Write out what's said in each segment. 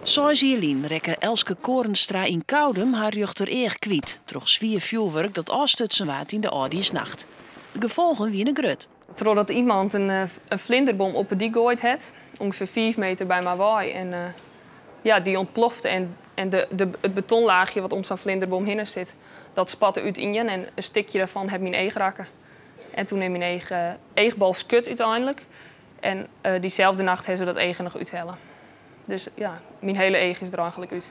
Seis jier lyn rekke Elske Koornstra yn Koudum har rjochtereach kwyt troch swier fjoerwurk dat ôfstutsen waard yn de âldjiersnacht. De gefolgen wiene grut. Trochdat iemand in flinderbom op 'e dyk goaid hat, ûngefear 5 meter by my wei, en ja, dy ûntplofte en de, de, it betonlaachje wat om sa'n flinderbom hinne sit, dat spatte útien en in stikje dêrfan hat myn each rekke. En toen is myn each, eachbal skud úteinlik. En dyselde nacht ha se dat each noch úthelle. Dus ja, myn hiele each is der eigentlik út.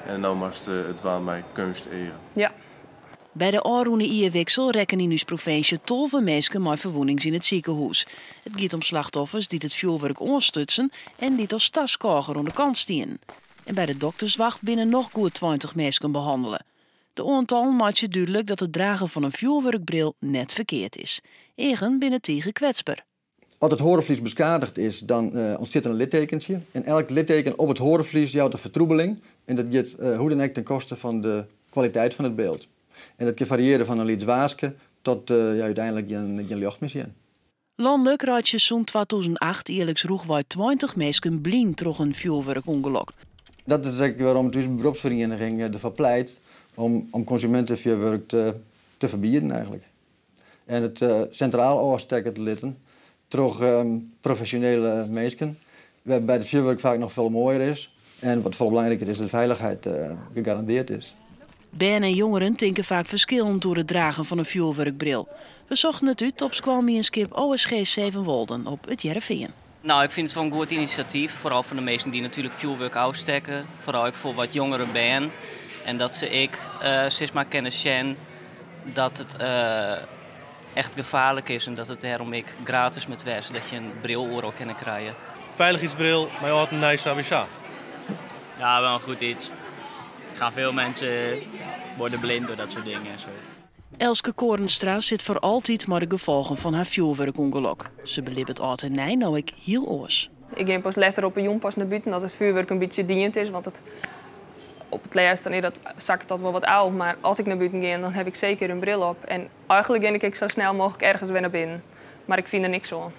En no moatst it dwaan mei keunsteagen. Ja. By de ôfrûne jierwiksel rekken yn ús provinsje 12 minsken mei ferwûnings yn it sikehûs. It giet om slachtoffers dy't it fjoerwurk oanstutsen en dy't as taskôger oan de kant stienen. En by de dokterswacht binne noch goed 20 minsken behannele. De oantallen meitsje dúdlik dat it dragen fan in fjoerwurkbril net ferkeard is. Eagen binne tige kwetsber. As it hoarnflues beskadigd is, dan ûntstiet der in littekentsje. En elk litteken op it hoarnflues jout in fertroebeling. En dat giet hoe dan ek ten koste fan de kwaliteit fan it byld. En dat kin fariearje fan in lyts waaske tot, ja, úteinlik gjin ljocht mear sjen. Lanlik reitsje sûnt 2008 jierliks rûchwei 20 minsken blyn troch in fjoerwurkûngelok. Dat is ek wêrom't ús beropsferieniging derfoar pleit om konsumintefjoerwurk te ferbieden eigentlik. En it sintraal ôfstekke te litten troch profesjonele minsken, wêrby't it fjoerwurk faak noch folle moaier is en wat folle belangriker is, de feilichheid gegarandearre is. Bern en jongeren tinke faak ferskillend oer it dragen fan in fjoerwurkbril. We sochten it út op skoalmienskip OSG Sevenwolden op It Hearrenfean. Nou, ik fyn it wol in goed inisjatyf. Foaral foar de minsken dy't natuerlik fjoerwurk ôfstekke. Foaral ek foar wat jongere bern. En dat se ek sis mar kinne sjen dat it echt gefaarlik is en dat it dêrom ek gratis moat wêze, dat je in bril oeral kinne krije. Feilichheidsbril, mei âld en nij sawiesa. Ja, wel een goed iets. Gaan veel mensen worden blind door dat soort dingen en zo. Elske Koornstra sit foar altyd mei de gefolgen fan har fjoerwurkûngelok. Se belibbet âld en nij no ek hiel oars. Ik gean pas letter op 'e jûn pas nei bûten, dat it fjoerwurk in bytsje dien is, want op it lêst dan is dat, sakket dat wol wat ôf. Mar as ik nei bûten gean, dan ha ik seker in bril op. En eigentlik gean ik ek sa snel mooglik ergens wer nei binnen. Mar ik fyn der niks oan.